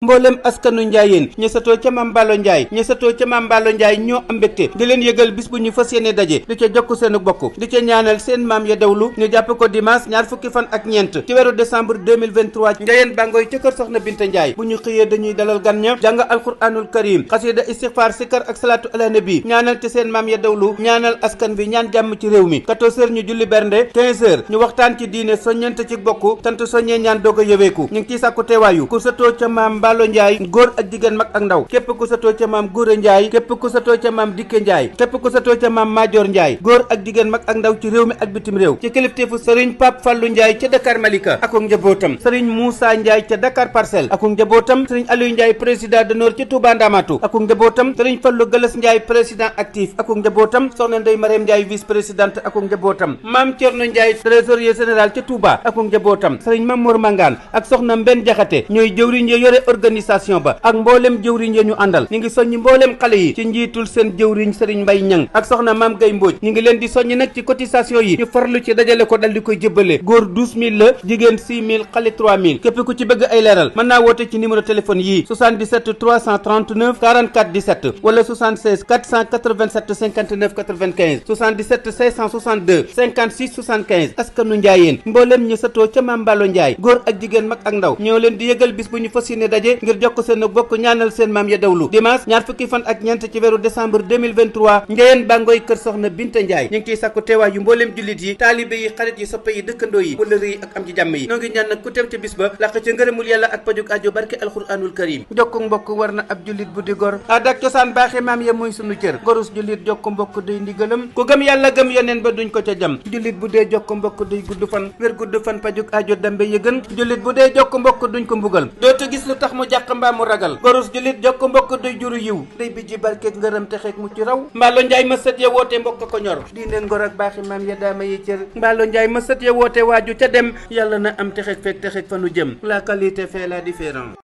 mboolem askanu njaayeen ña satoo ca Mame Balla Ndiaye ña satoo ca Mame Balla Ndiaye ñoo am mbégte di leen yëgal bis bu ñu fas yéene daje di ca jokk seenu bokk di ca ñaanal seen maam ya dawlu ñu jàpp ko dimanche ñaar fukki fan ak ñeent ci weeru décembre 2023 njaayeen bangoy ca kër soxna Binta Ndiaye bu ñu xëyee dañuy dalal gan ña jàng alquranul karim xasida istixfaar sikar ak salaatu ala nabi ñaanal ci seen maam ya dawlu ñaanal askan bi ñaan jàmm ci réew mi 14h ñu julli bernde 15h ñu waxtaan ci diine soññante ci bokk tant soññee ñaan doog a yëweeku ñu ngi ciy sàkku teewaayu ku satoo ca Mame Balla Ndiaye góor ak jigéen mag ak ndaw képp ku satoo ca Mame Gora Ndiaye képp ku satoo ca Mame Dikke Ndiaye képp ku satoo ca Mame Madior Ndiaye góor ak jigéen mag ak ndaw ci réew mi ak bitim réew ci kilifteefu Serigne Pape Fallou Ndiaye ca Dakar Malika ak njabootam Serigne Moussa Ndiaye ca Dakar Parcelles ak njabootam Serigne Aliou Ndiaye président d'honneur ca Touba Ndamatu ak njabootam Serigne Fallou Galas Ndiaye président actif ak njabootam Soxna Ndeye Mariam Ndiaye vice présidente ak njabootam Mame Thierno Ndiaye trésorier général ca Touba ak njabootam Serigne Mamour Mangane ak Soxna Mben Jaxate ñooy jëwriñ ya yore organisation ba ak mboolem jëwriñ ya ñu àndal ñi ngi soññi mboolem xale yi ci njiitul seen jëwriñ Serigne Mbaye Ñang ak soxna Mame Gay Mbodj ñi ngi leen di soññi nag ci cotisation yi ñu farlu ci dajale ko dal di koy jëbbale góor 12000 la jigéen 6000 xale 3000 képp ku ci bëgg ay leeral mën naa woote ci numéro téléphone yii 77 339 44 17 wala 76 487 59 95 77 562 56 75 askanu Njaayeen mboolem ñi satoo ca Mame Balla Ndiaye góor ak jigéen mag ak ndaw ñoo leen di yëgal bis bu ñu fas yéene daje ngir jokk seen bokk ñaanal seen maam ya dawlu dimanche ñaar fukki fan ak ñeent ci weeru décembre 2023 Njaayeen bangoy kër soxna Binta Ndiaye ñu ngi ciy sàkku teewaay yu mbooleem jullit yi taalibe yi xarit yi soppe yi dëkkandoo yi wëllëre yi ak am ci jàmm yi noo ngi ñaan nag ku teew ca bis ba làq ca ngërëmul yàlla ak pajuk ajo barke alxuraanul karim jokku mbokk war na ab jullit bu di gor aada ak cosaan baaxe maam ya mooy sunu cër gorus jullit jokku mbokk day ndigalam ku gëm yàlla gëm yoneen ba duñ ko ca jam jullit bu dee jokku mbokk day gudd fan wér gudd fan pajuk ajo dambe yëgën jullit bu dee jokku mbokk duñ ko mbugal dootu gis lu tax mu jàq mbaa mu ragal gorus jullit jokk mbokk day juru yiw day bijji barkeeg ngërëm texeeg mu ci raw Mballo Ndiaye ma sët ya woote mbokk ko ñor diine ngor ak baaxi maam ya daama yi cër Mballo Ndiaye ma sët ya woote waaju ca dem yàlla na am texeeg fekk texeeg fa nu jëm la qualité fait la différence